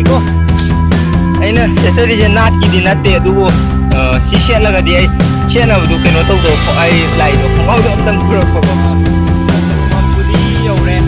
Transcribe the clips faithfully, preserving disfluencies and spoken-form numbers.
ꯀꯣ, ꯑꯩꯅ ꯁꯦꯠꯆꯔꯤꯁꯦ ꯅꯥꯠꯀꯤꯗꯤ ꯅꯠꯇꯦ, ꯑꯗꯨꯕꯨ, ꯑ, ꯁꯤ ꯁꯦꯠꯂꯒꯗꯤ ꯑꯩ ꯁꯦꯠꯅꯕꯗꯨ ꯀꯩꯅꯣ ꯇꯧꯗꯕ, ꯑꯩ ꯂꯥꯏꯗꯣ ꯈꯣꯡꯒ꯭ꯔꯥꯎꯗꯣ ꯑꯝꯇꯪ ꯄꯨꯔꯛꯄꯀꯣ꯫ ꯃꯐꯝꯗꯨꯗꯤ ꯌꯧꯔꯦ꯫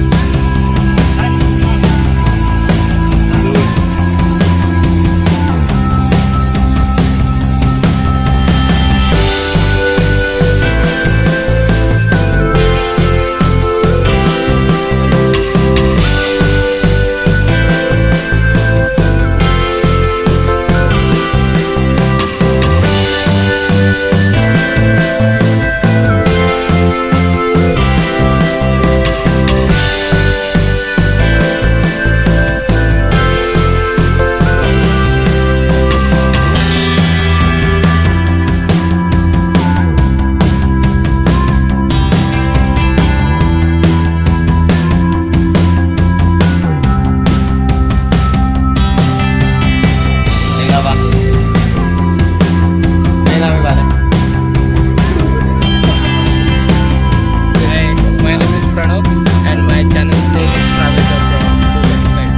Hey, my name is Pranab and my channel's name is Travel Doctor. Do subscribe.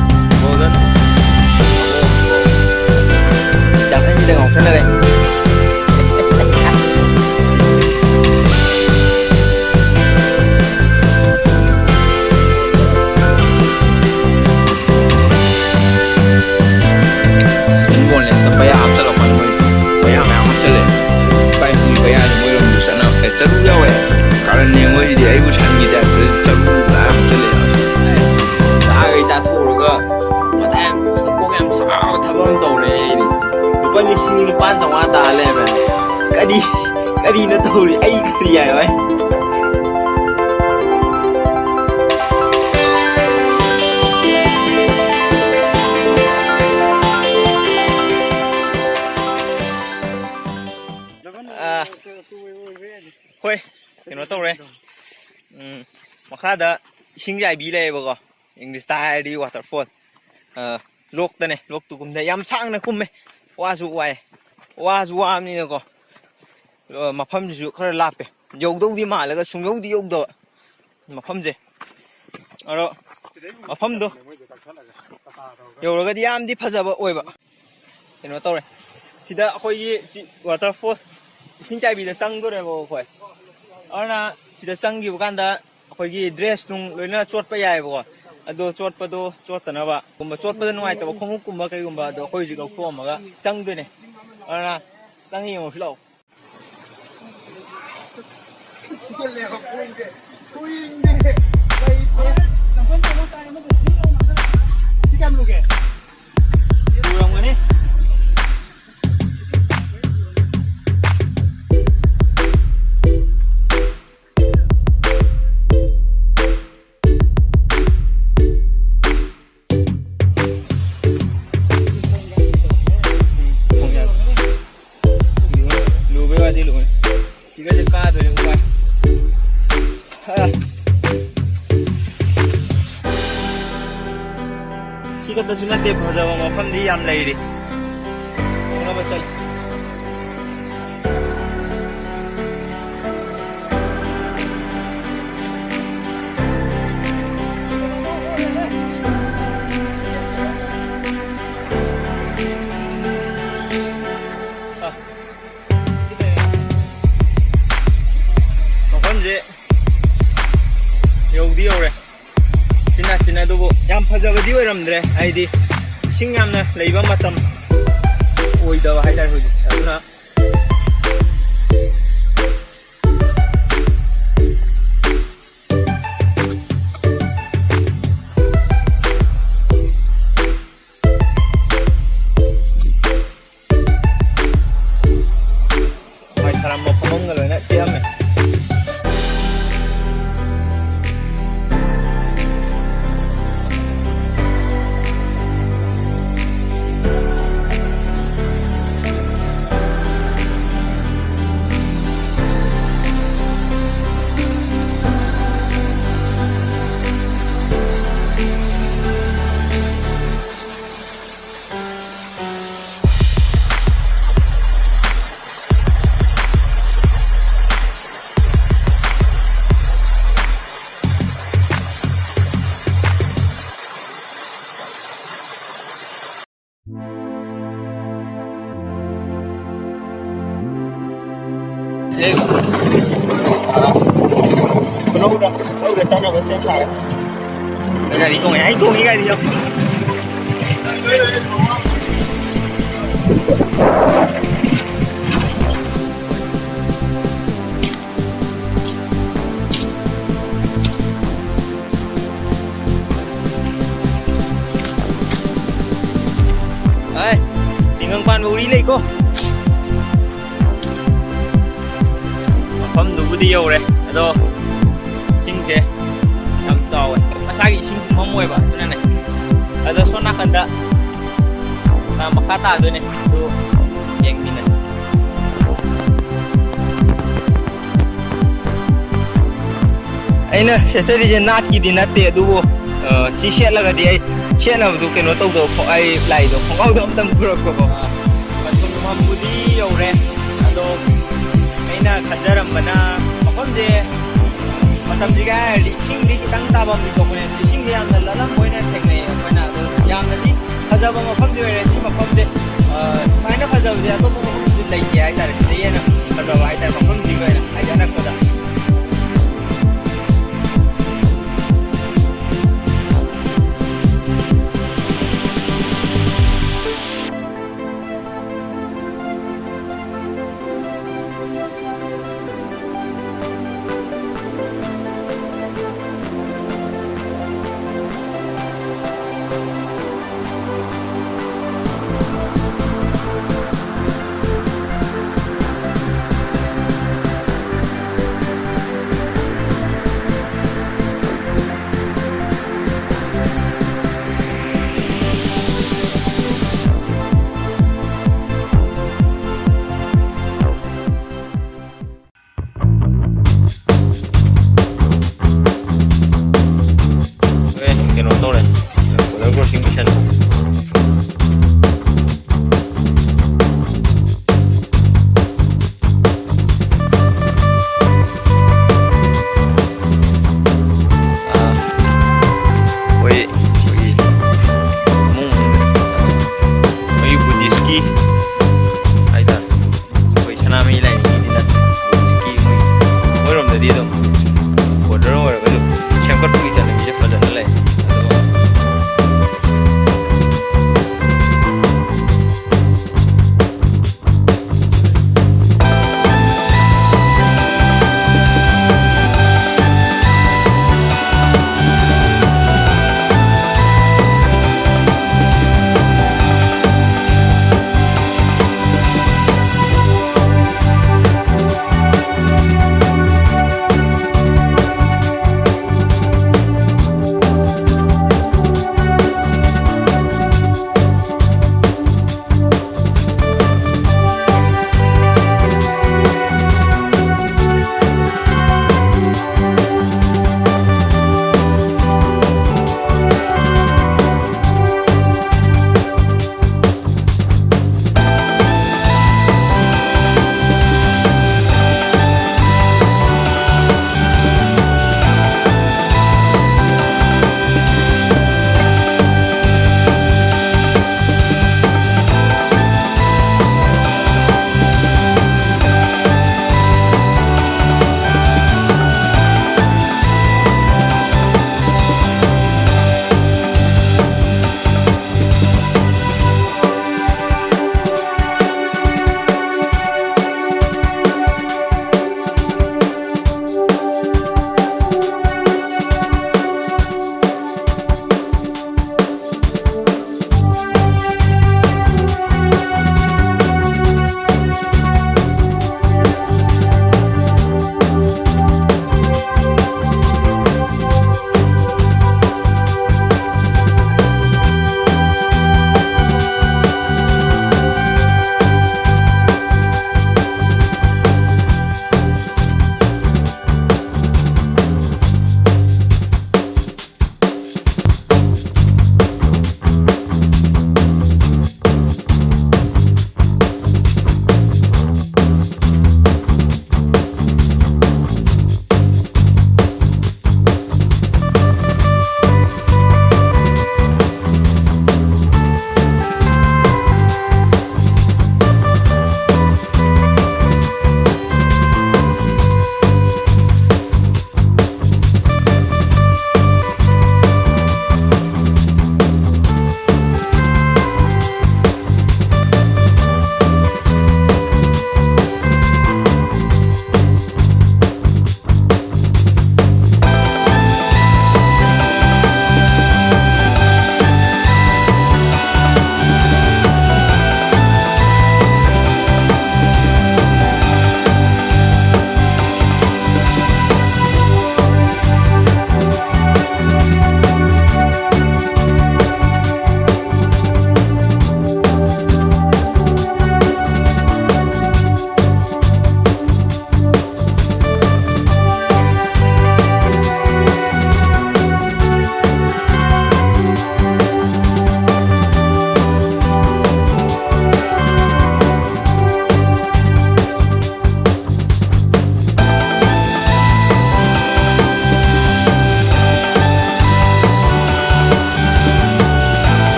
ꯆꯥꯛꯈꯨꯝꯁꯤꯗ ꯉꯥꯎꯁꯟꯅꯔꯦ꯫ ꯕꯣꯟꯂꯦꯁꯇ ꯄꯩꯌꯥ ꯍꯥꯞꯆꯜꯂꯛꯄꯅꯤ ꯃꯣꯏ꯫ ꯄꯩꯌꯥ ꯃꯌꯥꯝ ꯍꯥꯞꯆꯜꯂꯦ꯫ ꯏꯄꯥ ꯏꯄꯨꯒꯤ ꯄꯩꯌꯥꯁꯦ ꯃꯣꯏꯔꯣꯝꯗ ꯆꯠꯅꯕ ꯆꯔꯨ ꯌꯥꯎꯋꯦ꯫ ꯀꯥꯔꯟꯅꯦ ꯃꯣꯏꯁꯤꯗꯤ ꯑꯩꯕꯨ ꯁꯟꯒꯤ ꯇꯥꯏꯞꯇ ꯆꯔꯨ ꯃꯌꯥꯝ ꯍꯥꯞꯆꯜꯂꯦ꯫ ꯆꯥꯈꯩ ꯆꯥꯊꯣꯛꯎꯔꯒ ꯃꯊꯥ ꯌꯥꯝ ꯀꯣꯛ ꯌꯥꯝ ꯆꯥꯕ ꯊꯕꯛ ꯑꯃ ꯇꯧꯔꯦ ꯑꯩꯗꯤ꯫ ꯂꯨꯄꯥ ꯂꯤꯁꯤꯡ ꯅꯤꯄꯥꯟ ꯆꯥꯝꯃꯉꯥ ꯇꯥ ꯂꯩꯔꯝꯃꯦ꯫ ꯀꯔꯤ, ꯀꯔꯤꯅꯣ ꯇꯧꯔꯤ? ꯑꯩ ꯀꯔꯤ ꯍꯥꯏꯌꯣ ꯍꯥꯏ? ꯑꯥ, ꯍꯣꯏ, ꯀꯩꯅꯣ ꯇꯧꯔꯦ꯫ ꯎꯝ, ꯃꯈꯥꯗ ꯏꯁꯤꯡ ꯆꯥꯏꯕꯤ ꯂꯩꯌꯦꯕꯀꯣ, ꯏꯪꯂꯤꯁꯇ ꯍꯥꯏꯔꯗꯤ waterfall꯫ ꯑꯥ, ꯂꯣꯛꯇꯅꯦ, ꯂꯣꯛꯇꯨ ꯀꯨꯝꯊꯩ꯫ ꯌꯥꯝ ꯁꯥꯡꯅ ꯀꯨꯝꯃꯦ, ꯋꯥꯁꯨ ꯋꯥꯏ, ꯋꯥꯁꯨ ꯋꯥꯕꯅꯤꯅꯀꯣ꯫ ꯑ, ꯃꯐꯝꯁꯤꯁꯨ ꯈꯔ ꯂꯥꯞꯄꯦ, ꯌꯧꯗꯧꯗꯤ ꯃꯥꯜꯂꯒ ꯁꯨꯡꯌꯧꯗꯤ ꯌꯧꯗꯕ ꯃꯐꯝꯁꯦ꯫ ꯑꯗꯣ ꯃꯐꯝꯗꯣ ꯌꯧꯔꯒꯗꯤ ꯌꯥꯝꯗꯤ ꯐꯖꯕ ꯑꯣꯏꯕ꯫ ꯀꯩꯅꯣ ꯇꯧꯔꯦ, ꯁꯤꯗ ꯑꯩꯈꯣꯏꯒꯤ ꯁꯤ ꯋꯥꯇꯔꯐꯣꯜ, ꯏꯁꯤꯡ ꯆꯥꯏꯕꯤꯗ ꯆꯪꯗꯣꯔꯦꯕꯀꯣ ꯑꯩꯈꯣꯏ꯫ ꯑꯗꯨꯅ ꯁꯤꯗ ꯆꯪꯈꯤꯕ ꯀꯥꯟꯗ ꯑꯩꯈꯣꯏꯒꯤ ꯗ꯭ꯔꯦꯁ ꯅꯨꯡ ꯂꯣꯏꯅ ꯆꯣꯠꯄ ꯌꯥꯏꯑꯕꯀꯣ꯫ ꯑꯗꯣ ꯆꯣꯠꯄꯗꯣ ꯆꯣꯠꯇꯅꯕ, ꯀꯨꯝꯕ ꯆꯣꯠꯄꯗ ꯅꯨꯡꯉꯥꯏꯇꯕ ꯈꯣꯡꯎꯞꯀꯨꯝꯕ ꯀꯩꯒꯨꯝꯕ ꯑꯗꯣ ꯑꯩꯈꯣꯏ ꯍꯧꯖꯤꯛ ꯂꯧꯊꯣꯛꯑꯝꯃꯒ ꯆꯪꯗꯣꯏꯅꯦ꯫ ꯑꯗꯨꯅ ꯆꯪꯉ ꯌꯦꯡꯉꯨꯁꯤ ꯂꯥꯛꯑꯣ꯫ ꯁꯤ ꯀꯌꯥꯝ ꯂꯨꯒꯦ? ꯂꯨꯔꯝꯒꯅꯤ꯫ ꯂꯨꯕꯩ ꯋꯥꯗꯤ ꯂꯨꯕꯅꯤ꯫ ꯁꯤꯒꯁꯦ ꯀꯥꯗꯣꯏꯅꯤ ꯎꯄꯥꯏ꯫ ꯑ꯫ ꯁꯤ ꯈꯛꯇꯁꯨ ꯅꯠꯇꯦ, ꯐꯖꯕ ꯃꯐꯝꯗꯤ ꯌꯥꯝ ꯂꯩꯔꯤ꯫ ꯌꯦꯡꯅꯕ ꯆꯠꯂꯤ꯫ ꯃꯐꯝꯁꯦ ꯌꯧꯗꯤ ꯌꯧꯔꯦ꯫ ꯁꯤꯅ ꯁꯤꯅ ꯑꯗꯨꯕꯨ ꯌꯥꯝ ꯐꯖꯕꯗꯤ ꯑꯣꯏꯔꯝꯗ꯭ꯔꯦ, ꯍꯥꯏꯗꯤ ꯏꯁꯤꯡ ꯌꯥꯝꯅ ꯂꯩꯕ ꯃꯇꯝ ꯑꯣꯏꯗꯕ ꯍꯥꯏꯇꯥꯔꯦ ꯍꯧꯖꯤꯛ꯫ ꯑꯗꯨꯅ ꯍꯋꯥꯏ ꯊꯔꯥꯛ ꯃꯐꯝ ꯑꯃꯒ ꯂꯣꯏꯅ ꯄꯤꯔꯝꯃꯦ꯫ ꯂꯧꯗ ꯂꯧꯗ ꯆꯠꯅꯕ ꯁꯦꯝ ꯁꯥꯔꯦ꯫ ꯒꯥꯔꯤ ꯇꯣꯡꯉꯦ, ꯑꯩ ꯇꯣꯡꯉꯤ ꯒꯥꯔꯤ ꯌꯥꯝ꯫ ꯑꯥꯏ, ꯇꯤꯡꯈꯪ ꯄꯥꯟꯕ ꯎꯔꯤ ꯂꯩꯀꯣ꯫ ꯃꯐꯝꯗꯨꯕꯨꯗꯤ ꯌꯧꯔꯦ, ꯑꯗꯣ ꯏꯁꯤꯡꯁꯦ ꯌꯥꯝ ꯆꯥꯎꯋꯦ꯫ ꯃꯁꯥꯒꯤ ꯏꯁꯤꯡ ꯇꯨꯡꯐꯝ ꯑꯣꯏꯕ, ꯑꯗꯨꯅꯅꯦ꯫ ꯑꯗꯣ ꯁꯣꯝ ꯅꯥꯀꯟꯗ ꯃꯈꯥ ꯇꯥꯗꯣꯏꯅꯦ, ꯑꯗꯨ ꯌꯦꯡꯃꯤꯟꯅꯁꯤ꯫ ꯑꯩꯅ ꯁꯦꯠꯆꯔꯤꯁꯦ ꯅꯥꯠꯀꯤꯗꯤ ꯅꯠꯇꯦ, ꯑꯗꯨꯕꯨ, ꯑ, ꯁꯤ ꯁꯦꯠꯂꯒꯗꯤ ꯑꯩ ꯁꯦꯠꯅꯕꯗꯨ ꯀꯩꯅꯣ ꯇꯧꯗꯕ ꯈꯣ-, ꯑꯩ ꯂꯥꯏꯗꯣ ꯈꯣꯡꯒ꯭ꯔꯥꯎꯗꯣ ꯑꯝꯇꯪ ꯄꯨꯔꯛꯄꯀꯣ꯫ ꯑ, ꯃꯊꯨꯝ ꯃꯝꯕꯨꯗꯤ ꯌꯧꯔꯦ, ꯑꯗꯣ ꯑꯩꯅ ꯈꯟꯖꯔꯝꯕꯅ ꯃꯐꯝꯁꯦ ꯃꯇꯝꯁꯤꯒ ꯍꯥꯏꯔꯗꯤ ꯏꯁꯤꯡꯗꯤ ꯈꯤꯇꯪ ꯇꯥꯐꯝꯗꯤ ꯊꯣꯛꯄꯅꯦ, ꯏꯁꯤꯡꯁꯦ ꯌꯥꯝꯅ ꯂꯜꯂꯝꯕ ꯑꯣꯏꯅ ꯊꯦꯡꯅꯩ ꯑꯩꯈꯣꯏꯅ꯫ ꯑꯗꯣ ꯌꯥꯝꯅꯗꯤ ꯐꯖꯕ ꯃꯐꯝꯗꯤ ꯑꯣꯏꯔꯦ ꯁꯤ ꯃꯐꯝꯁꯦ꯫ ꯑ, ꯁꯨꯃꯥꯏꯅ ꯐꯖꯕꯁꯦ ꯑꯇꯣꯞꯄ ꯃꯐꯝꯗꯁꯨ ꯂꯩꯇꯦ ꯍꯥꯏꯇꯥꯔꯦ, ꯁꯤꯗꯩ ꯍꯦꯟꯅ ꯐꯖꯕ ꯍꯥꯏꯇꯥꯔꯦ ꯃꯐꯝꯁꯤꯒꯤ ꯑꯣꯏꯅ ꯍꯥꯏꯗꯤ ꯑꯅꯛꯄꯗ꯫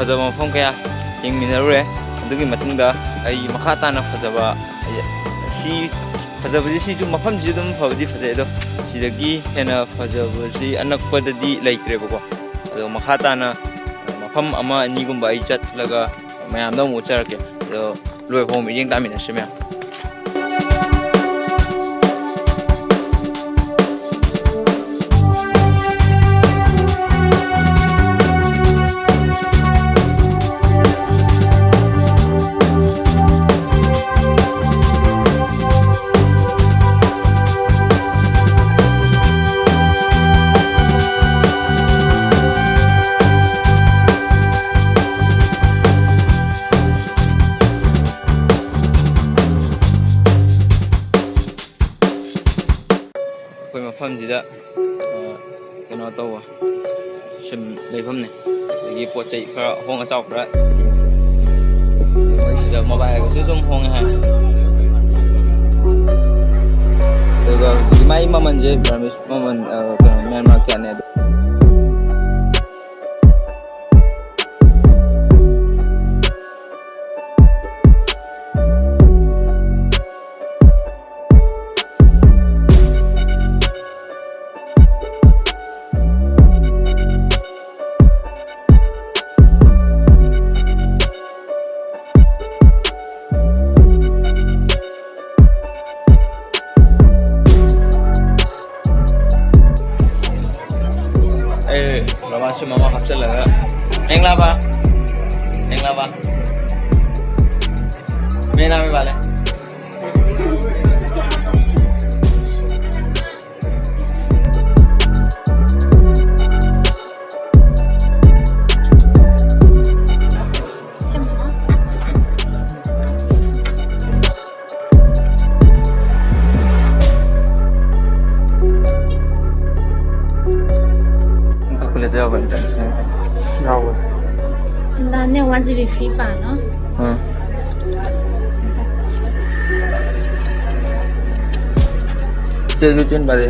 ꯐꯖꯕ ꯃꯐꯝ ꯀꯌꯥ ꯌꯦꯡꯃꯤꯟꯅꯔꯨꯔꯦ꯫ ꯑꯗꯨꯒꯤ ꯃꯇꯨꯡꯗ ꯑꯩ ꯃꯈꯥ ꯇꯥꯅ ꯐꯖꯕ, ꯁꯤ ꯐꯖꯕꯁꯤ, ꯁꯤꯁꯨ, ꯃꯐꯝꯁꯤꯁꯨ ꯑꯗꯨꯝ ꯐꯕꯗꯤ ꯐꯖꯩ, ꯑꯗꯣ ꯁꯤꯗꯒꯤ ꯍꯦꯟꯅ ꯐꯖꯕꯁꯤ ꯑꯅꯛꯄꯗꯗꯤ ꯂꯩꯇ꯭ꯔꯦꯕꯀꯣ꯫ ꯑꯗꯣ ꯃꯈꯥ ꯇꯥꯅ ꯃꯐꯝ ꯑꯃ ꯑꯅꯤꯒꯨꯝꯕ ꯑꯩ ꯆꯠꯂꯒ ꯃꯌꯥꯝꯗ ꯑꯃꯨꯛ ꯎꯠꯆꯔꯛꯀꯦ꯫ ꯑꯗꯣ ꯂꯣꯏꯐꯥꯎ ꯃꯤꯠꯌꯦꯡ ꯇꯥꯃꯤꯟꯅꯁꯤ ꯃꯌꯥꯝ꯫ ꯑꯩꯈꯣꯏ ꯃꯐꯝꯁꯤꯗ, ꯑ, ꯀꯩꯅꯣ ꯇꯧꯕ, ꯁꯨꯝ ꯂꯩꯐꯝꯅꯦ꯫ ꯑꯗꯒꯤ ꯄꯣꯠ ꯆꯩ ꯈꯔ ꯑꯍꯣꯡ ꯑꯆꯥꯎ ꯈꯔ, ꯃꯣꯏꯁꯤꯗ ꯃꯣꯕꯥꯏꯜꯒꯁꯨ ꯑꯗꯨꯝ ꯍꯣꯡꯉꯦ ꯍꯥꯏ꯫ ꯑꯗꯨꯒ ꯃꯥꯏ ꯃꯃꯜꯁꯦ, ꯕꯔꯃꯤꯁ ꯃꯃꯜ, ꯑ, ꯀꯩꯅꯣ, ꯃ꯭ꯌꯥꯟꯃꯥꯔ ꯀꯌꯥꯠꯅꯦ ꯑꯗꯣ꯫ ꯑꯩ ꯔꯣꯃꯥꯟꯁꯤꯝ ꯑꯃ ꯍꯥꯞꯆꯤꯜꯂꯒ, ꯅꯦꯡꯂꯥꯕ, ꯅꯦꯡꯂꯥꯕ, ꯃꯦꯅꯥꯃꯤ ꯕꯥꯂꯦ꯫ Calculator ꯌꯥꯎꯕ꯭ꯔꯥ ꯏꯟꯇꯔꯅꯦꯁꯅꯦꯜ? ꯌꯥꯎꯕ꯭ꯔꯥ? ꯍꯟꯗꯛꯅꯦ, ꯋꯥꯟ ꯖꯤ ꯕꯤ ꯐ꯭ꯔꯤ ꯄꯥꯅꯣ? ꯎꯝ꯫ ꯆꯦ, ꯑꯗꯨ ꯆꯦꯟ ꯄꯥꯔꯦ꯫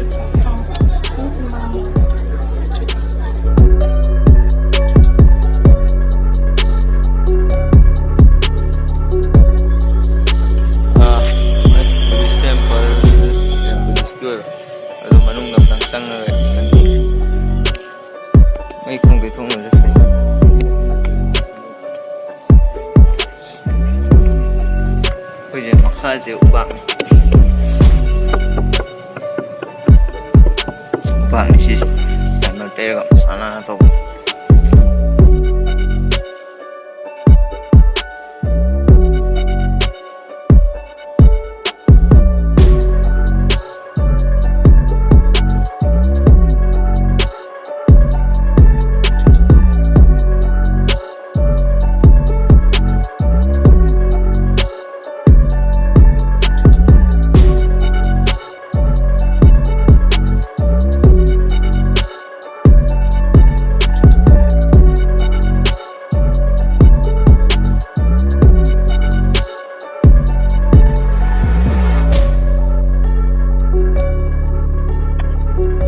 ꯇꯥꯛꯅꯤ ꯁꯤꯁꯦ꯫ ꯀꯩꯅꯣ ꯇꯩꯔꯒ ꯃꯁꯥ ꯅꯥꯟꯅ ꯇꯧꯕ꯫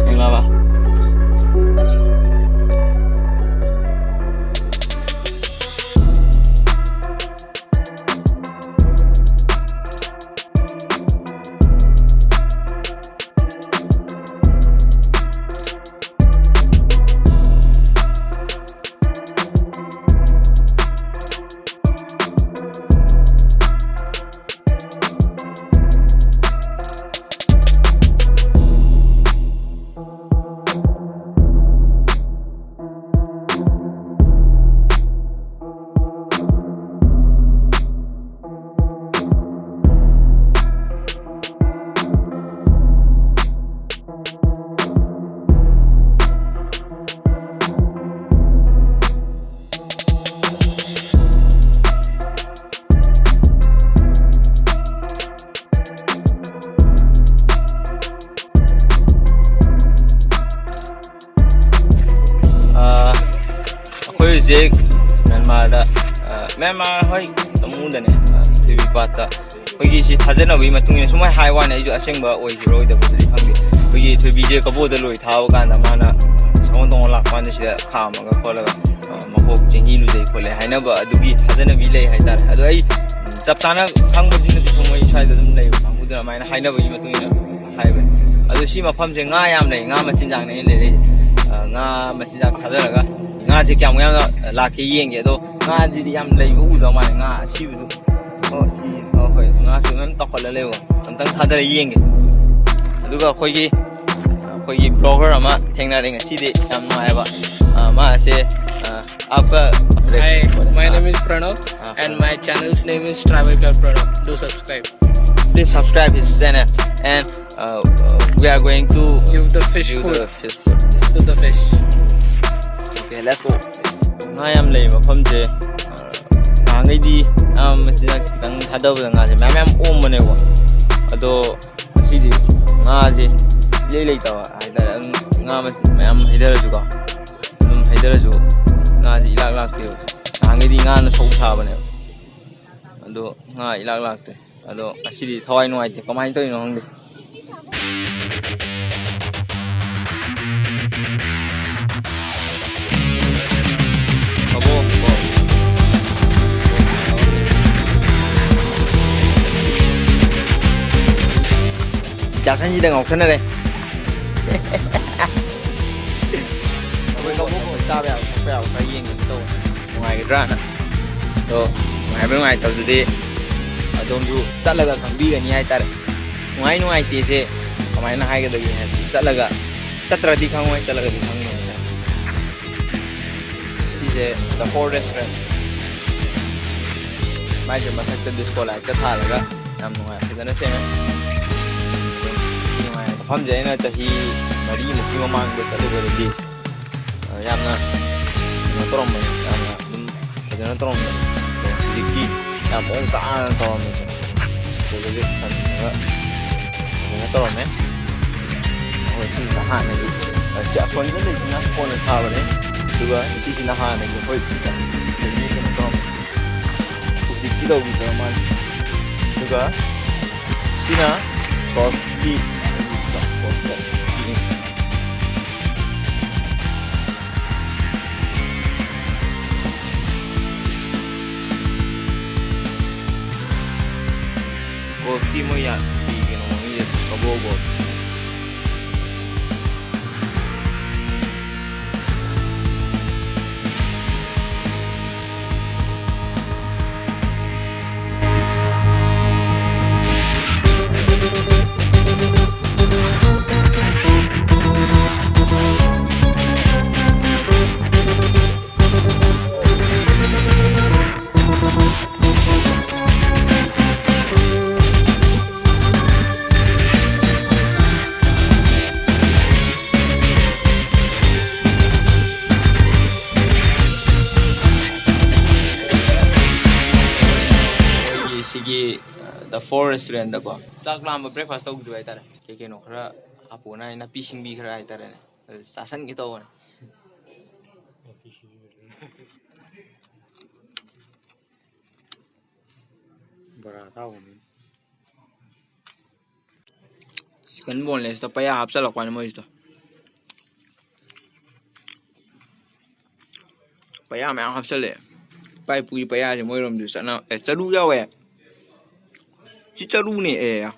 ꯌꯦꯡꯂꯕ? ꯑꯥ, ꯑꯩꯈꯣꯏ ꯍꯧꯖꯤꯛ ꯃ꯭ꯌꯥꯟꯃꯥꯔꯗ, ꯑꯥ, ꯃ꯭ꯌꯥꯟꯃꯥꯔ ꯍꯣꯏ ꯇꯃꯨꯗꯅꯦ, ꯑꯥ, ꯊꯣꯏꯕꯤ ꯄꯥꯠꯇ ꯑꯩꯈꯣꯏꯒꯤ ꯁꯤ ꯊꯥꯖꯅꯕꯒꯤ ꯃꯇꯨꯡ ꯏꯟꯅ ꯁꯨꯝ ꯍꯥꯏ ꯋꯥꯅꯤ, ꯑꯩꯁꯨ ꯑꯁꯦꯡꯕ ꯑꯣꯏꯈꯤꯕ꯭ꯔꯥ ꯑꯣꯏꯗꯕ꯭ꯔꯥꯗꯤ ꯈꯪꯗꯦ꯫ ꯑꯩꯈꯣꯏꯒꯤ ꯊꯣꯏꯕꯤꯁꯦ ꯀꯕꯣꯗ ꯂꯣꯏ ꯊꯥꯕ ꯀꯥꯟꯗ ꯃꯥꯅ ꯁꯒꯣꯜ ꯇꯣꯡꯉ ꯂꯥꯛꯄ ꯀꯥꯟꯗ ꯁꯤꯗ ꯈꯥꯝꯃꯒ ꯈꯣꯠꯂꯒ, ꯑ, ꯃꯀꯣꯛ ꯆꯦꯡꯍꯤ ꯂꯨꯖꯩ ꯈꯣꯠꯂꯦ ꯍꯥꯏꯅꯕ ꯑꯗꯨꯒꯤ ꯊꯥꯖꯅꯕꯤ ꯂꯩ ꯍꯥꯏꯇꯥꯔꯦ꯫ ꯑꯗꯣ ꯑꯩ, ꯎꯝ, ꯆꯞ ꯆꯥꯅ ꯈꯪꯕꯗꯤ ꯅꯠꯇꯦ, ꯁꯨꯝ ꯃꯣꯏ ꯁ꯭ꯋꯥꯏꯗ ꯑꯗꯨꯝ ꯂꯩꯕ ꯀꯥꯡꯕꯨꯗꯨꯅ ꯑꯗꯨꯃꯥꯏꯅ ꯍꯥꯏꯅꯕꯒꯤ ꯃꯇꯨꯡ ꯏꯟꯅ ꯍꯥꯏꯕꯅꯤ꯫ ꯑꯗꯣ ꯁꯤ ꯃꯐꯝꯁꯦ ꯉꯥ ꯌꯥꯝ ꯂꯩ, ꯉꯥ ꯃꯆꯤꯟꯖꯥꯛꯅꯦ ꯑꯩꯅ ꯂꯩꯔꯛꯏꯁꯦ꯫ ꯑ, ꯉꯥ ꯃꯆꯤꯟꯖꯥꯛ ꯊꯥꯗꯔꯒ ꯉꯥꯁꯦ ꯀꯌꯥꯃꯨꯛ ꯌꯥꯝꯅ ꯂꯥꯛꯀꯦ ꯌꯦꯡꯒꯦ꯫ ꯑꯗꯣ ꯉꯥꯁꯤꯗꯤ ꯌꯥꯝ ꯂꯩꯕ ꯎꯗꯧ ꯃꯥꯜꯂꯦ, ꯉꯥ ꯑꯁꯤꯕꯗꯨ꯫ ꯑꯣ, ꯁꯤ, ꯑꯣ, ꯍꯣꯏ, ꯉꯥꯁꯨ ꯃꯌꯥꯝ ꯇꯧꯈꯠꯂ ꯂꯩꯕ꯫ ꯑꯝꯇꯪ ꯊꯥꯗꯔ ꯌꯦꯡꯒꯦ꯫ ꯑꯗꯨꯒ ꯑꯩꯈꯣꯏꯒꯤ, ꯑ, ꯑꯩꯈꯣꯏꯒꯤ ꯕ꯭ꯂꯣꯒꯔ ꯑꯃ ꯊꯦꯡꯅꯔꯦ ꯉꯁꯤꯗꯤ, ꯌꯥꯝ ꯅꯨꯡꯉꯥꯏꯕ꯫ ꯑ, ꯃꯥꯁꯦ, ꯑ, आपका Hi, my name is Pranav, and my channel's name is Travel Club Pranav. Do subscribe. Please subscribe his channel, and, uh, uh, we are going to give the fish give food the fish food. To the fish. Okay, let's go. ꯉꯥ ꯌꯥꯝ ꯂꯩ ꯃꯐꯝꯁꯦ꯫ ꯅꯍꯥꯟꯈꯩꯗꯤ ꯉꯥ ꯃꯆꯤꯟꯖꯥꯛ ꯈꯤꯇꯪ ꯊꯥꯗꯕꯗ ꯉꯥꯁꯦ ꯃꯌꯥꯝ ꯃꯌꯥꯝ ꯑꯣꯝꯕꯅꯦꯕ꯫ ꯑꯗꯣ ꯉꯁꯤꯗꯤ ꯉꯥꯁꯦ ꯏꯂꯩ ꯂꯩꯇꯕ ꯍꯥꯏꯇꯥꯔꯦ꯫ ꯑꯗꯨꯝ ꯉꯥ ꯃꯆꯤꯟ ꯃꯌꯥꯝ ꯍꯩꯊꯔꯁꯨꯀꯣ, ꯑꯗꯨꯝ ꯍꯩꯊꯔꯁꯨ ꯉꯥꯁꯦ ꯏꯂꯥꯛ ꯂꯥꯛꯇꯦꯕ꯫ ꯅꯍꯥꯟꯈꯩꯗꯤ ꯉꯥꯅ ꯁꯧ ꯁꯥꯕꯅꯦꯕ, ꯑꯗꯣ ꯉꯥ ꯏꯂꯥꯛ ꯂꯥꯛꯇꯦ꯫ ꯑꯗꯣ ꯉꯁꯤꯗꯤ ꯊꯋꯥꯏ ꯅꯨꯡꯉꯥꯏꯇꯦ, ꯀꯃꯥꯏꯅ ꯇꯧꯔꯤꯅꯣ ꯈꯪꯗꯦ꯫ ꯀꯕꯣꯛ, ꯀꯣ꯫ ꯖꯥꯁꯟꯁꯤꯗ ꯉꯥꯎꯁꯟꯅꯔꯦ꯫ ꯑꯩꯈꯣꯏ ꯀꯕꯣꯛ ꯆꯥꯕ ꯌꯥꯕ ꯈꯣꯠꯄ ꯌꯥꯕ ꯈꯔ ꯌꯦꯡꯒꯦ ꯇꯧꯕꯅꯦ꯫ ꯅꯨꯡꯉꯥꯏꯒꯗ꯭ꯔꯥꯅ꯫ ꯑꯗꯣ ꯅꯨꯡꯉꯥꯏꯕ ꯅꯨꯡꯉꯥꯏꯇꯕꯗꯨꯗꯤ ꯑꯗꯣꯝꯁꯨ ꯆꯠꯂꯒ ꯈꯪꯕꯤꯒꯅꯤ ꯍꯥꯏꯇꯥꯔꯦ꯫ ꯅꯨꯡꯉꯥꯏ ꯅꯨꯡꯉꯥꯏꯇꯦꯁꯦ ꯀꯃꯥꯏꯅ ꯍꯥꯏꯒꯗꯒꯦ ꯍꯥꯏꯕꯗꯤ ꯆꯠꯂꯒ, ꯆꯠꯇ꯭ꯔꯗꯤ ꯈꯪꯉꯣꯏ, ꯆꯠꯂꯒꯗꯤ ꯈꯪꯒꯅꯤ ꯍꯥꯏꯇꯥꯔꯦ꯫ ꯁꯤꯁꯦ The Four Restaurant꯫ ꯃꯥꯏꯁꯦ ꯃꯊꯛꯇ ꯗꯤꯁꯀꯣ ꯂꯥꯏꯠꯀ ꯊꯥꯜꯂꯒ ꯌꯥꯝ ꯅꯨꯡꯉꯥꯏ, ꯐꯖꯅ ꯁꯦꯝꯃꯦ꯫ ꯑꯗꯨꯝ ꯅꯨꯡꯉꯥꯏ꯫ ꯃꯐꯝꯁꯦ ꯑꯩꯅ ꯆꯍꯤ ꯃꯔꯤꯃꯨꯛꯀꯤ ꯃꯃꯥꯡꯗ ꯆꯠꯂꯨꯕꯗꯗꯤ, ꯑ, ꯌꯥꯝꯅ ꯀꯩꯅꯣ ꯇꯧꯔꯝꯕꯅꯤ, ꯌꯥꯝꯅ ꯑꯗꯨꯝ ꯐꯖꯅ ꯇꯧꯔꯝꯕꯅꯤ꯫ ꯑꯗꯣ ꯍꯧꯖꯤꯛꯇꯤ ꯌꯥꯝ ꯃꯑꯣꯡ ꯇꯥꯅ ꯇꯧꯔꯝꯃꯦ꯫ ꯐꯖꯅ ꯇꯧꯔꯝꯃꯦ꯫ ꯑꯩꯈꯣꯏ ꯁꯤꯁꯤꯅ ꯍꯥꯟꯅꯒꯤ, ꯑ, ꯁꯤ ꯑꯁꯣꯝꯗ ꯂꯩꯁꯤꯅ ꯀꯣꯟꯅ ꯁꯥꯕꯅꯦ꯫ ꯑꯗꯨꯒ ꯁꯤꯁꯤꯅ ꯍꯥꯟꯅꯒꯤ ꯑꯩꯈꯣꯏ ꯁꯤꯗ ꯂꯩꯕꯤ ꯀꯩꯅꯣ ꯇꯧꯔꯝꯃꯦ꯫ ꯍꯧꯖꯤꯛꯇꯤ ꯇꯧꯕꯤꯗ꯭ꯔ ꯃꯥꯜꯂꯦ꯫ ꯑꯗꯨꯒ ꯁꯤꯅ ꯒꯣꯜꯐꯀꯤ, ꯒꯣꯜꯐꯀꯤ꯫ ꯒꯣꯜꯐꯀꯤ ꯃꯣꯏ ꯌꯥ-, ꯀꯩꯅꯣ ꯃꯃꯤꯡꯁꯦ ꯀꯕꯣ ꯒꯣꯜꯐ꯫ ꯐꯣꯔ ꯔꯦꯁꯇꯨꯔꯦꯟꯗꯀꯣ ꯆꯥꯛ ꯂꯥꯝꯕ, ꯕ꯭ꯔꯦꯛꯐꯥꯁ ꯇꯧꯗ꯭ꯔꯤꯕ ꯍꯥꯏꯇꯥꯔꯦ꯫ ꯀꯩ ꯀꯩꯅꯣ ꯈꯔ ꯍꯥꯄꯣꯅ ꯍꯥꯏ, ꯅꯥꯄꯤ ꯁꯤꯡꯕꯤ ꯈꯔ ꯍꯥꯏꯇꯥꯔꯦꯅꯦ, ꯑꯗꯨ ꯆꯥꯁꯟꯒꯦ ꯇꯧꯕꯅꯦ꯫ ꯕꯣꯔꯥ ꯑꯇꯥꯎꯕꯅꯤ꯫ ꯆꯤꯛꯀꯟ ꯕꯣꯟꯂꯦꯁꯇ ꯄꯩꯌꯥ ꯍꯥꯞꯆꯜꯂꯛꯄꯅꯤ ꯃꯣꯏꯁꯤꯗꯣ꯫ ꯄꯩꯌꯥ ꯃꯌꯥꯝ ꯍꯥꯞꯆꯜꯂꯛꯑꯦ꯫ ꯏꯄꯥ ꯏꯄꯨꯒꯤ ꯄꯩꯌꯥꯁꯦ ꯃꯣꯏꯔꯣꯝꯗꯁꯨ ꯆꯠꯅ-, ꯑꯦ, ꯆꯔꯨ ꯌꯥꯎꯋꯦ꯫ ꯁꯤ ꯆꯔꯨꯅꯦ꯫ ꯑꯦ,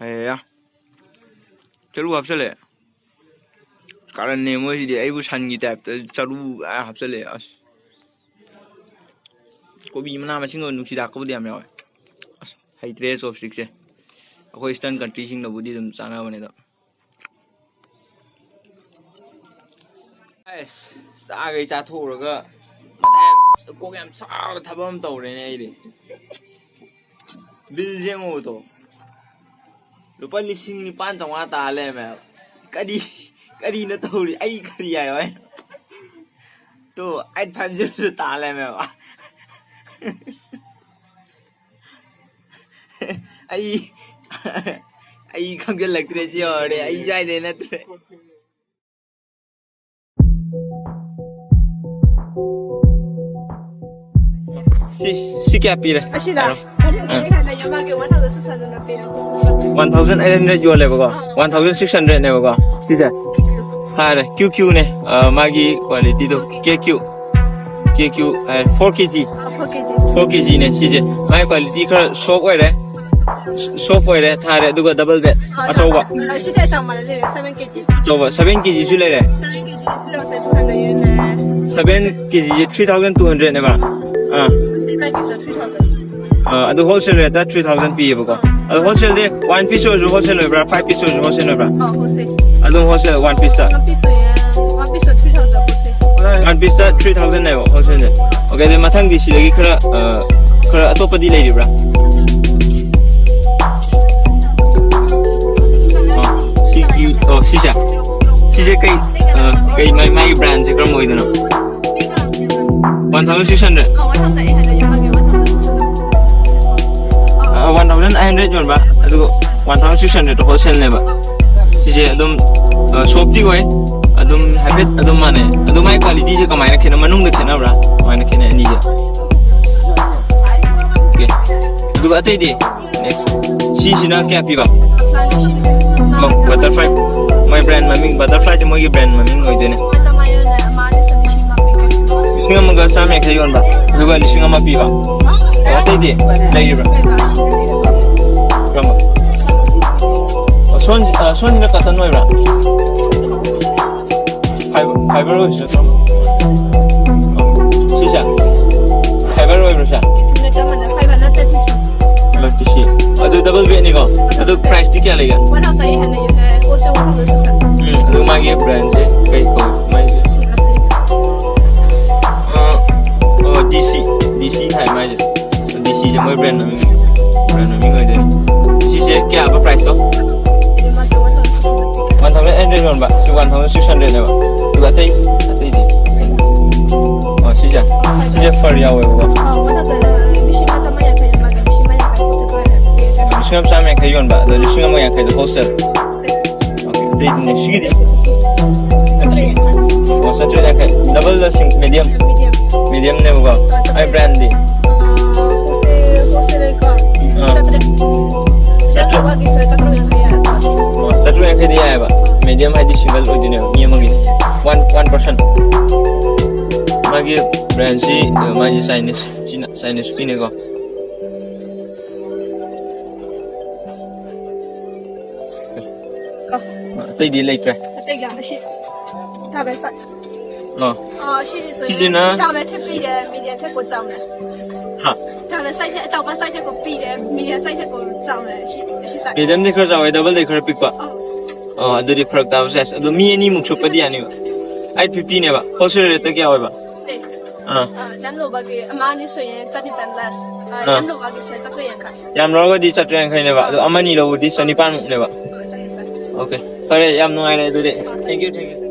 ꯑꯦ꯫ ꯆꯔꯨ ꯍꯥꯞꯆꯜꯂꯛꯑꯦ꯫ ꯀꯥꯔꯟꯅꯦ ꯃꯣꯏꯁꯤꯗꯤ, ꯑꯩꯕꯨ ꯁꯟꯒꯤ ꯇꯥꯏꯞꯇ ꯆꯔꯨ ꯑꯥ ꯍꯥꯞꯆꯜꯂꯛꯑꯦ꯫ ꯑꯁ, ꯀꯣꯕꯤ ꯃꯅꯥ ꯃꯁꯤꯡ ꯑꯣꯏꯅ ꯅꯨꯡꯁꯤꯗꯥꯛꯀꯕꯨꯗꯤ ꯌꯥꯝ ꯌꯥꯎꯋꯦ꯫ ꯑꯁ, ꯍꯩꯇ꯭ꯔꯦ ꯆꯣꯞꯁ꯭ꯇꯤꯛꯁꯦ꯫ ꯑꯩꯈꯣꯏ ꯏꯁꯇꯔꯟ ꯀꯟꯇ꯭ꯔꯤꯁꯤꯡꯅꯕꯨꯗꯤ ꯑꯗꯨꯝ ꯆꯥꯅꯕꯅꯦ ꯑꯗꯣ꯫ ꯑꯁ, ꯆꯥꯈꯩ ꯆꯥꯊꯣꯛꯎꯔꯒ ꯃꯊꯥ ꯌꯥꯝ, ꯀꯣꯛ ꯌꯥꯝ ꯁꯥꯕ ꯊꯕꯛ ꯑꯃ ꯇꯧꯔꯦꯅꯦ ꯑꯩꯗꯤ꯫ ꯕꯤꯜ ꯌꯦꯡꯉꯣ ꯇꯣ꯫ ꯂꯨꯄꯥ ꯂꯤꯁꯤꯡ ꯅꯤꯄꯥꯟ ꯆꯥꯝꯃꯉꯥ ꯇꯥ ꯂꯩꯔꯝꯃꯦꯕ꯫ ꯀꯔꯤ, ꯀꯔꯤꯅꯣ ꯇꯧꯔꯤ? ꯑꯩ ꯀꯔꯤ ꯍꯥꯏꯌꯣ ꯍꯥꯏꯅꯣ? ꯇꯣ, ꯑꯩꯠ ꯐꯥꯏꯚ ꯖꯤꯔꯣꯗ ꯇꯥ ꯂꯩꯔꯝꯃꯦꯕ꯫ ꯑꯩ, ꯑꯩ ꯈꯪꯖꯤꯜꯂꯛꯇ꯭ꯔꯦ ꯁꯤ ꯌꯧꯔꯗꯤ꯫ ꯑꯩ ꯁ꯭ꯋꯥꯏꯗꯩ ꯅꯠꯇ꯭ꯔꯦ꯫ ꯁꯤ, ꯁꯤ ꯀꯌꯥ ꯄꯤꯔꯦ? ꯑꯁꯤꯗ? ꯑꯥ꯫ One thousand eight hundred ꯌꯣꯜꯂꯦꯕꯀꯣ, one thousand six hundredꯅꯦꯕꯀꯣ ꯁꯤꯁꯦ꯫ ꯊꯥꯔꯦ, ꯀ꯭ꯌꯨ ꯀ꯭ꯌꯨꯅꯦ, ꯑ, ꯃꯥꯒꯤ ꯀ꯭ꯋꯥꯂꯤꯇꯤꯗꯣ꯫ ꯀꯦ ꯀ꯭ꯌꯨ, ꯀꯦ ꯀ꯭ꯌꯨ ꯍꯥꯏꯔꯦ, four K G. Four K G. Four K ꯖꯤꯅꯦ ꯁꯤꯁꯦ꯫ ꯃꯥꯒꯤ ꯀ꯭ꯋꯥꯂꯤꯇꯤ ꯈꯔ ꯁꯣꯐ ꯑꯣꯏꯔꯦ, ꯁꯣꯐ ꯑꯣꯏꯔꯦ꯫ ꯊꯥꯔꯦ꯫ ꯑꯗꯨꯒ ꯗꯕꯜ ꯕꯦꯗ ꯑꯆꯧꯕ꯫ ꯑ, ꯁꯤꯗꯤ ꯑꯆꯧꯕ ꯂꯩꯔꯦ, seven ꯀꯦ ꯖꯤ꯫ ꯑꯆꯧꯕ seven ꯀꯦ ꯖꯤꯁꯨ ꯂꯩꯔꯦ꯫ Seven ꯀꯦ ꯖꯤ ꯁꯤ ꯂꯧꯁꯦ two hundred ꯌꯦꯟꯅꯦ꯫ Seven ꯀꯦ ꯖꯤꯁꯦ three thousand two hundredꯅꯦꯕ꯫ ꯑꯥ꯫ Three thousand꯫ ꯑꯥ, ꯑꯗꯨ wholesale rateꯇ three thousand ꯄꯤꯌꯦꯕꯀꯣ꯫ ꯑꯗꯣ wholesaleꯗꯤ one piece ꯑꯣꯏꯔꯁꯨ wholesale ꯑꯣꯏꯕ꯭ꯔꯥ, five piece ꯑꯣꯏꯔꯁꯨ wholesale ꯑꯣꯏꯕ꯭ꯔꯥ? ꯑꯥ, wholesale꯫ ꯑꯗꯨꯝ wholesale one pieceꯇ? One piece ꯑꯣꯏꯌꯦ꯫ One pieceꯇ three thousand wholesale꯫ One pieceꯇ three thousandꯅꯦꯕ wholesaleꯁꯦ꯫ Okay, ꯑꯗꯨ ꯃꯊꯪꯗꯤ ꯁꯤꯗꯒꯤ ꯈꯔ, ꯑ, ꯈꯔ ꯑꯇꯣꯞꯄꯗꯤ ꯂꯩꯔꯤꯕ꯭ꯔꯥ? ꯑ, ꯁꯤꯒꯤ, ꯑ, ꯁꯤꯁꯦ? ꯁꯤꯁꯦ ꯀꯩ, ꯑ, ꯀꯩ ꯃꯥꯏ, ꯃꯥꯒꯤ brandꯁꯦ ꯀꯔꯝꯕ ꯑꯣꯏꯗꯣꯏꯅꯣ? One thousand six hundred? ꯑ, one thousand eight hundred ꯌꯣꯜꯂꯒꯦ, one thousand six hundred꯫ ꯌꯣꯟꯕ, ꯑꯗꯨꯒ ꯋꯥꯟ ꯊꯥꯎꯖꯟ ꯁꯤꯛꯁ ꯍꯟꯗ꯭ꯔꯦꯗ ꯍꯣꯜꯁꯦꯜꯅꯦꯕ꯫ ꯁꯤꯁꯦ ꯑꯗꯨꯝ ꯁꯣꯞꯇꯤ ꯑꯣꯏ, ꯑꯗꯨꯝ ꯍꯥꯏꯐꯦꯠ ꯑꯗꯨꯝ ꯃꯥꯟꯅꯩ꯫ ꯑꯗꯨ ꯃꯥꯏ ꯀ꯭ꯋꯥꯂꯤꯇꯤꯁꯦ ꯀꯃꯥꯏꯅ ꯈꯦꯠꯅ, ꯃꯅꯨꯡꯗ ꯈꯦꯠꯅꯕ꯭ꯔꯥ? ꯀꯃꯥꯏꯅ ꯈꯦꯠꯅꯩ ꯑꯅꯤꯁꯦ? ꯑꯣꯀꯦ꯫ ꯑꯗꯨꯒ ꯑꯇꯩꯗꯤ? Next. ꯁꯤꯁꯤꯅ ꯀꯌꯥ ꯄꯤꯕ? ꯕꯇꯔꯐ꯭ꯂꯥꯏ, ꯃꯣꯏ ꯕ꯭ꯔꯥꯟ ꯃꯃꯤꯡ, ꯕꯇꯔꯐ꯭ꯂꯥꯏꯁꯦ ꯃꯣꯏꯒꯤ ꯕ꯭ꯔꯥꯟ ꯃꯃꯤꯡ ꯑꯣꯏꯗꯣꯏꯅꯦ꯫ ꯂꯤꯁꯤꯡ ꯑꯃꯒ ꯆꯥꯝꯃ ꯌꯥꯡꯈꯩ ꯌꯣꯟꯕ, ꯑꯗꯨꯒ ꯂꯤꯁꯤꯡ ꯑꯃ ꯄꯤꯕ꯫ ꯑꯣ, ꯑꯇꯩꯗꯤ ꯂꯩꯔꯤꯕ꯭ꯔꯥ? ꯀꯔꯝꯕ? ꯑꯣ, ꯁꯣꯟ-, ꯑ, ꯁꯣꯟꯁꯤꯅ ꯀꯇꯟ ꯑꯣꯏꯕ꯭ꯔꯥ? ꯐꯥꯏꯕꯔ, ꯐꯥꯏꯕꯔ ꯑꯣꯏꯕꯁꯨ ꯅꯠꯇ꯭ꯔꯣ? ꯁꯤꯁꯦ? ꯐꯥꯏꯕꯔ ꯑꯣꯏꯕ꯭ꯔꯥ ꯁꯦ? ꯅꯠꯇꯦ, ꯃꯥꯅ ꯐꯥꯏꯕꯔ ꯅꯠꯇꯦ, T C. Fibre T C. ꯑꯗꯨ ꯗꯕꯜ ꯕꯦꯗꯅꯤꯀꯣ? ꯑꯗꯨ ꯄ꯭ꯔꯥꯏꯁꯇꯤ ꯀꯌꯥ ꯂꯩꯒꯦ? ꯋꯥꯟ ꯊꯥꯎꯖꯟ ꯑꯩꯠ ꯍꯟꯗ꯭ꯔꯦꯗ ꯌꯣꯜꯂꯦ, wholesale one thousand six hundred. ꯎꯝ, ꯑꯗꯨ ꯃꯥꯒꯤ ꯕ꯭ꯔꯥꯟꯁꯦ ꯀꯩ ꯀꯧꯏ? ꯃꯥꯏꯁꯦ? ꯑ, ꯑꯣ, ꯗꯤ ꯁꯤ, ꯗꯤ ꯁꯤ ꯍꯥꯏ ꯃꯥꯏꯁꯦ꯫ ꯗꯤ ꯁꯤꯁꯦ ꯃꯣꯏ ꯕ꯭ꯔꯥꯟ ꯃꯃꯤꯡ, ꯕ꯭ꯔꯥꯟ ꯃꯃꯤꯡ ꯑꯣꯏꯗꯣꯏꯅꯦ꯫ ꯁꯤꯁꯦ ꯀꯌꯥꯕ ꯄ꯭ꯔꯥꯏꯁꯇꯣ? ꯋꯥꯟ ꯊꯥꯎꯖꯟ ꯑꯩꯠ ꯍꯟꯗ꯭ꯔꯦꯗ ꯌꯣꯟꯕ, ꯁꯤ ꯋꯥꯟ ꯊꯥꯎꯖꯟ ꯁꯤꯛꯁ ꯍꯟꯗ꯭ꯔꯦꯗꯅꯦꯕ꯫ ꯑꯗꯨꯒ ꯑꯇꯩ, ꯑꯇꯩꯗꯤ? ꯑꯣ, ꯁꯤꯁꯦ? ꯁꯤꯁꯦ ꯐꯔ ꯌꯥꯎꯋꯦꯕꯀꯣ꯫ ꯑꯥ, ꯃꯊꯛꯇ, ꯑ, ꯂꯤꯁꯤꯡ ꯑꯃ ꯆꯥꯝꯃ ꯌꯥꯡꯈꯩ ꯑꯃꯒ ꯂꯤꯁꯤꯡ ꯑꯃ ꯌꯥꯡꯈꯩ ꯄꯣꯠꯁꯦ ꯂꯣꯏꯅ ꯄꯤꯔꯦ꯫ ꯂꯤꯁꯤꯡ ꯑꯃ ꯆꯥꯝꯃ ꯌꯥꯡꯈꯩ ꯌꯣꯟꯕ, ꯑꯗꯣ ꯂꯤꯁꯤꯡ ꯑꯃ ꯌꯥꯡꯈꯩꯗ ꯍꯣꯜꯁꯦꯜ꯫ ꯑꯣꯀꯦ, ꯑꯇꯩꯗꯤꯅꯦ, ꯁꯤꯒꯤꯗꯤ? ꯆꯥꯇ꯭ꯔꯦꯠ ꯌꯥꯡꯈꯩ꯫ ꯑꯣ, ꯆꯥꯇ꯭ꯔꯦꯠ ꯌꯥꯡꯈꯩ꯫ ꯗꯕꯜꯗ ꯁꯤꯡ-, ꯃꯦꯗꯤꯌꯝ? ꯃꯦꯗꯤꯌꯝ꯫ ꯃꯦꯗꯤꯌꯝꯅꯦꯕꯀꯣ꯫ ꯑꯥ, ꯆꯥꯇ꯭ꯔꯦꯠ꯫ ꯑꯩ ꯕ꯭ꯔꯥꯟꯗꯤ? ꯑꯥ, ꯍꯣꯜꯁꯦꯜ, ꯍꯣꯜꯁꯦꯜ ꯂꯩꯀꯣ? ꯑꯥ꯫ ꯆꯥꯇ꯭ꯔꯦꯠ꯫ ꯆꯥꯇ꯭ꯔꯦꯠ꯫ ꯆꯥꯇ꯭ꯔꯨꯛ ꯌꯥꯡꯈꯩ ꯌꯥꯔꯦꯀꯣ, ꯁꯤ꯫ ꯑꯣ, ꯆꯥꯇ꯭ꯔꯨꯛ ꯌꯥꯡꯈꯩꯗꯤ ꯌꯥꯏꯑꯕ꯫ ꯃꯦꯗꯤꯌꯝ ꯍꯥꯏꯗꯤ ꯁꯤꯡꯒꯜ ꯑꯣꯏꯗꯣꯏꯅꯦꯕ, ꯃꯤ ꯑꯃꯒꯤ꯫ One, one person. ꯃꯥꯒꯤ ꯕ꯭ꯔꯥꯟꯁꯤ, ꯑ, ꯃꯥꯒꯤ ꯆꯥꯏꯅꯤꯁ, ꯆꯤꯅ-, ꯆꯥꯏꯅꯤꯁ ꯐꯤꯅꯦꯀꯣ꯫ ꯀꯣ꯫ ꯑꯇꯩꯗꯤ ꯂꯩꯇ꯭ꯔꯦ? ꯑꯇꯩ ꯌꯥꯝ ꯑꯁꯤ ꯇꯥꯕ ꯁꯥꯏ꯫ ꯑꯥ꯫ ꯑꯥ, ꯁꯤꯁꯤꯁꯨꯅꯦ꯫ ꯁꯤꯁꯤꯅ? ꯇꯥꯕ ꯊ꯭ꯔꯤ ꯄꯤꯔꯦ, ꯃꯤꯗꯤꯌꯝ ꯊ꯭ꯔꯤ ꯀꯣ ꯆꯥꯎꯅ꯫ ꯍꯥ? ꯇꯥꯕ ꯁꯥꯏꯁ ꯑꯆꯧꯕ ꯁꯥꯏꯁ ꯀꯣ ꯄꯤꯔꯦ, ꯃꯤꯗꯤꯌꯝ ꯁꯥꯏꯁ ꯀꯣ ꯆꯥꯎꯅ꯫ ꯁꯤ, ꯁꯤ ꯁꯥꯏ꯫ ꯃꯤꯗꯤꯌꯝꯗꯤ ꯈꯔ ꯆꯥꯎꯋꯦ, ꯗꯕꯜꯗꯤ ꯈꯔ ꯄꯤꯛꯄ꯫ ꯑꯥ꯫ ꯑꯣ, ꯑꯗꯨꯗꯤ ꯐꯔꯛ ꯇꯥꯕ ꯁꯥꯏꯁ꯫ ꯑꯗꯨ ꯃꯤ ꯑꯅꯤꯃꯨꯛ ꯁꯨꯞꯄꯗꯤ ꯌꯥꯅꯤꯕ꯫ ꯑꯩꯠ ꯐꯤꯐꯇꯤꯅꯦꯕ꯫ ꯍꯣꯜꯁꯦꯜ ꯔꯦꯠꯇ ꯀꯌꯥ ꯑꯣꯏꯕ? ꯁꯦ꯫ ꯑꯥ꯫ ꯑꯥ, ꯌꯥꯝ ꯂꯧꯕꯒꯤ ꯑꯃ ꯑꯅꯤ ꯁꯨꯏꯌꯦ, ꯆꯅꯤꯄꯥꯟ ꯂꯥꯁ꯫ ꯑꯥ, ꯑꯥ꯫ ꯌꯥꯝ ꯂꯧꯕꯒꯤ ꯁꯦ, ꯆꯥꯇ꯭ꯔꯦꯠ ꯌꯥꯡꯈꯩ꯫ ꯌꯥꯝ ꯂꯧꯔꯒꯗꯤ ꯆꯥꯇ꯭ꯔꯦꯠ ꯌꯥꯡꯈꯩꯅꯦꯕ, ꯑꯗꯣ ꯑꯃꯅꯤ ꯂꯧꯕꯗꯤ ꯆꯅꯤꯄꯥꯟꯃꯨꯛꯅꯦꯕ꯫ ꯑꯥ, ꯆꯅꯤꯄꯥꯟ꯫ ꯑꯣꯀꯦ, ꯐꯔꯦ, ꯌꯥꯝ ꯅꯨꯡꯉꯥꯏꯔꯦ ꯑꯗꯨꯗꯤ꯫ ꯑꯥ, thank you, thank you꯫